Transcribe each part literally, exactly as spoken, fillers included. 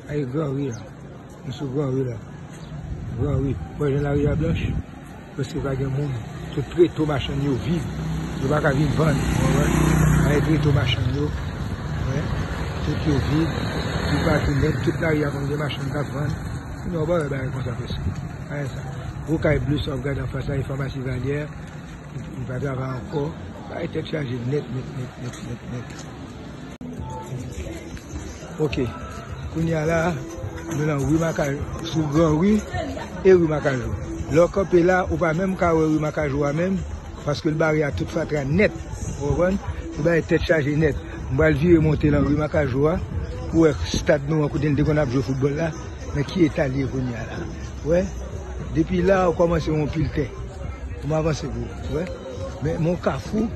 Ay, Gran Ri la. Nou sou Gran Ri la. Gran Ri. Ou wè jan lari a blanch? Prèske pa gen moun. Tout reto machann yo vid. Yo pa ka vin vann. Ou konprann? Ay, reto machann yo. Ou wè? Tout yo vid. Yo pa tou nèt. Tout lari a konn gen machann k ap vann. Sinon, ou pa wè bagay konsa prèske. Ay, sa. Gwo kay ble sa w ap gade anfas la, e famasi Valyè. Li pa travay ankò. Bagay tèt chaje nèt, nèt, nèt, nèt, nèt, nèt. Ok. Kounye a la, nou nan ri Makajou, sou Gran Ri e ri Makajou. Lè w kanpe la, ou pa menm ka wè ri Makajou a menm, paske l bare a tout fatra nèt. Ou konprann? Li bay tèt chaje nèt. M pral vire monte nan ri Makajou a, pou wè stad nou an, kote n te konn ap jwe foutbòl la, nan ki eta l ye kounye a la. Wè, depi la, ou kòmanse wè yon pil tè. Pou m avanse pou ou, wè. Men, men yon kafou,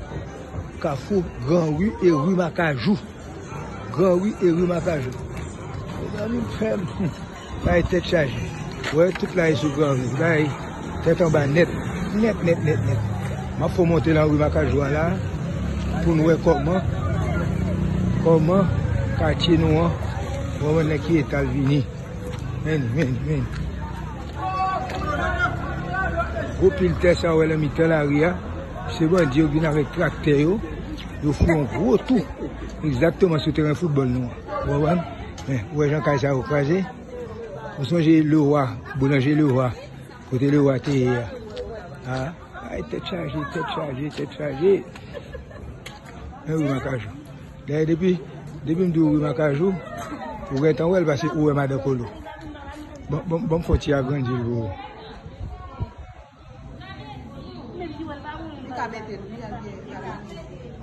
kafou Gran Ri e ri Makajou. Gran Ri e ri Makajou. Mezanmi, m fè m. Bagay tèt chaje. Wè, tout la e sou Gran Ri. Bagay tèt anba nèt. Nèt, nèt, nèt, nèt. M ap fè w monte nan ri Makajou a la, pou n wè kòman, kòman katye nou an, kòman nan ki eta l vini. Men, men, men. Gwo pil tè sa w wè nan mitan lari a, se bandi yo vin avèk traktè yo, yo fè yon gwo tou, egzakteman sou teren foutbòl nou an. Ou konprann? Men, ou wè jan kay sa yo kraze? Ou sonje Lewa, boulanje Lewa, kote Lewa te ye a? A, ay, tèt chaje, tèt chaje, tèt chaje. Men wi, Makajou. Dayè, depi, depi m di w wi Makajou, ou gentan wè l paske ou wè Madan Kolo. Bon, bon, bon, m fè w ti agrandi l pou ou.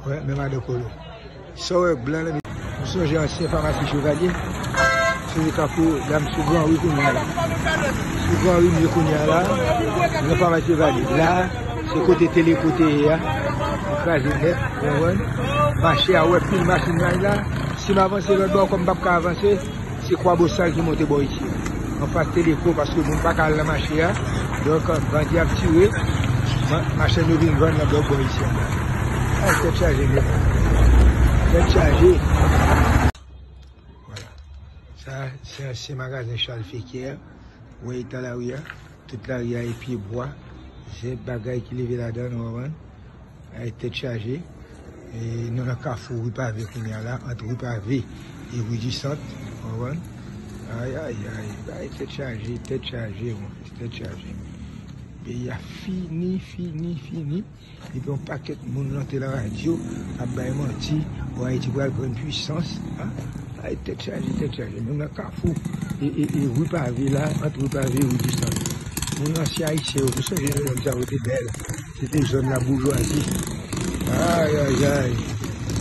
Wè, men Madan Kolo. Sa w wè blan nan mi-, m sonje ansyen famasi Chevalye. Se kafou la, m sou Gran Ri kounye a la. Sou Gran Ri m ye kounye a la. Nan famasi Chevalye. La, se kote Teleco te ye a. Li kraze nèt, ou konprann? Mache a, ou wè pil machin nan la. Si m avanse lòt bò, kòm m p ap ka avanse, se Kwabosal ki monte bò isi. Anfas Teleco, paske moun pa ka al nan mache a. Donk, bandi ap tire, ma-, machann yo vin vann nan lòt bò isi a. Ay, tèt chaje nèt. Tèt chaje. Vwala. Sa, se ansyen magazen Charles Fequière. Ou wè eta lari a? Tout lari a e pye bwa. Zèb, bagay ki leve ladan, ou konprann? Ay, tèt chaje. E, nou nan kafou ri Pave kounye a la, ant ri Pave e ri di Sant, ou konprann? Ay, ay, ay, ay, tèt chaje, tèt chaje, monchè, tèt chaje. Peyi a fini, fini, fini. Epi yon pakèt moun nan te nan radyo ap bay manti, bon, Ayiti pral pran pwisans, a? Ay, tèt chaje, tèt chaje. Nou nan kafou, e, e, e ri Pave la, ant ri Pave e ri di Sant. Moun ansyen ayisyen yo, nou sonje lè nonm sa yo te bèl. Se te zòn la boujwazi. Ay, ay, ay.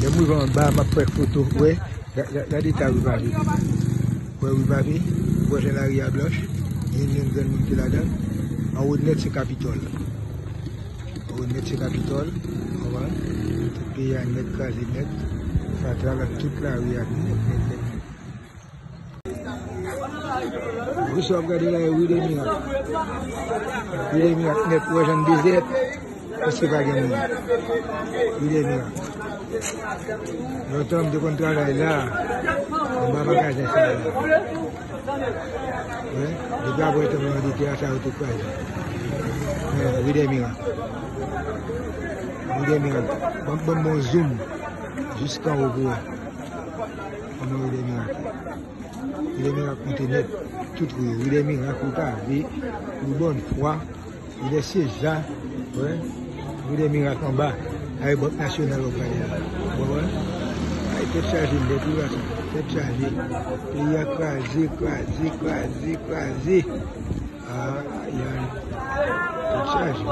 Lè m rive anba, m ap fè foto. Wè, ga-, ga-, gade eta ri Pave. Wè ri Pave, wè jan lari a blanch. Gen, gen granmoun ki ladan. Anwo nèt se Kapitòl. Anwo nèt se Kapitòl. Konprann? Tout peyi a nèt kraze nèt. Fatra ak tout lari a nèt, nèt, nèt, nèt. Wi, sa w ap gade la, e ri de mirak. Ri de mirak nèt, ou wè jan l dezè, prèske pa gen moun. Ri de mirak. Lontan, m te konn travay la, anba magazen sa la. Wi, depi apre tranblemanndetè a, sa yo te kraze. Wi, ri de mirak. Ri de mirak. Ban, ban m bon zoom. Jiskanwo pou wè. Kòman ri de mirak. Ri de mirak monte nèt. Tout ri yo. Ri de mirak, ri Pave, ri Bòn Fwa, ri de Seza, wè. Ri de mirak anba. Ay, Bank Nasyonal w ap gade la. Ou konprann? Ay, tèt chaje nèt, wi, gason. Tèt chaje. Peyi a kraze, kraze, kraze, kraze. Ay, ay. Tèt chaje.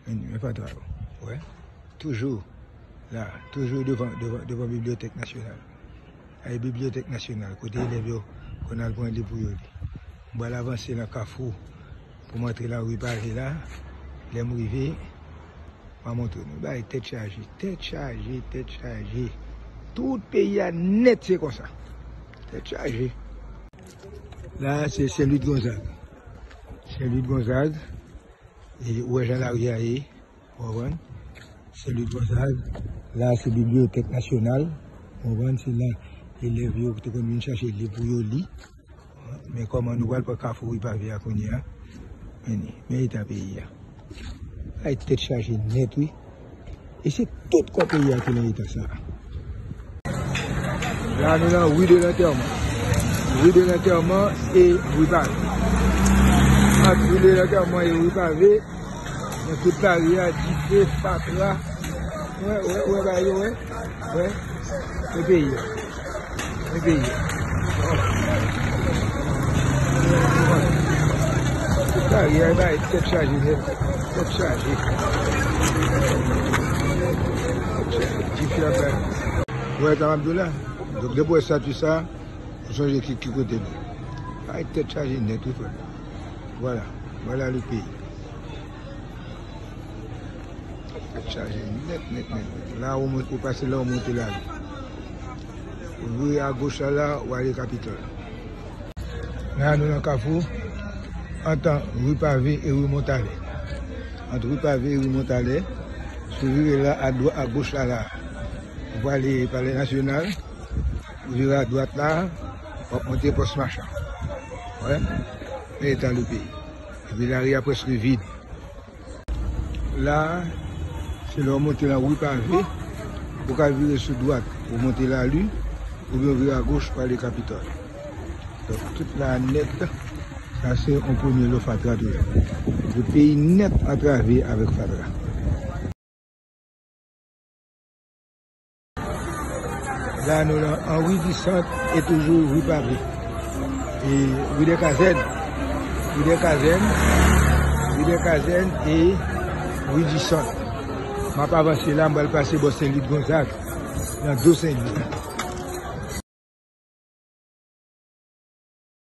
Men, men pa twa, wè. Toujou la, toujou devan, devan, devan Bibliyotèk Nasyonal. Ay, Bibliyotèk Nasyonal, kote elèv yo konn al pran li pou yo li. M pral avanse nan kafou pou m antre nan ri Pave la. Lè m rive, m a montre nou. Bagay tèt chaje, tèt chaje, tèt chaje. Tout peyi a nèt se konsa. Tèt chaje. La, se Sen Lwid Gonzag. Sen Lwid Gonzag. E ou wè jan lari a ye. Ou konprann? Se Lwid Gonzag. La, se Bibliyotèk Nasyonal. Ou konprann? Se la. Elèv yo te konn vin chache liv pou yo li. Men kòman nou pral pran Kafou Ri Pave a kounye a? Men, men eta peyi a. Ay, tèt chaje nèt, wi. E se tout kò peyi a ki nan eta sa a. La, nou nan Rue de l'Enterrement. Rue de l'Enterrement e Ri Pave. Ant Rue de l'Enterrement e Ri Pave, nan tout lari a, dife, fatra. Wè, wè, wè, bagay yo, wè. Wè. E peyi a. E peyi a. Lari a, bay, tèt chaje, nèt. Tèt chaje. Tèt chaje. Dife a bay. Wè, sa m ap di w la. Donk, depi w wè estati sa, ou sonje ki, ki kote nou. Ay, tèt chaje nèt, wi, frè. Vwala. Vwala le peyi. Tèt chaje nèt, nèt, nèt, nèt. La, ou mont-, ou pase la, ou monte la. Ou vire agoch la, la, ou ale Kapitòl. La, nou nan Kafou, ant Ri Pave e Ri Montalè. Ant Ri Pave e Ri Montalè, si w vire la, adwa-, agoch la, la. Ou prale Palè Nasyonal, ou vire adwat la, w ap monte Pòs Machan. Wè, men eta le peyi. Epi lari a prèske vid. La, se lè w monte nan Ri Pave, ou ka vire sou dwat, ou monte Lali, oubyen w vire agoch, ou ale Kapitòl. Donk, tout la nèt, sa se yon premye lè fatra toujou. Le peyi nèt antrave avèk fatra. La, nou nan Henri Dissant e toujou Ri Pave. E Ri dè Kazèn. Ri dè Kazèn. Ri dè Kazèn e Ri Dissant. M ap avanse la, m pral pase bò Sen Lwi Gonzag, nan do Sen Lwi.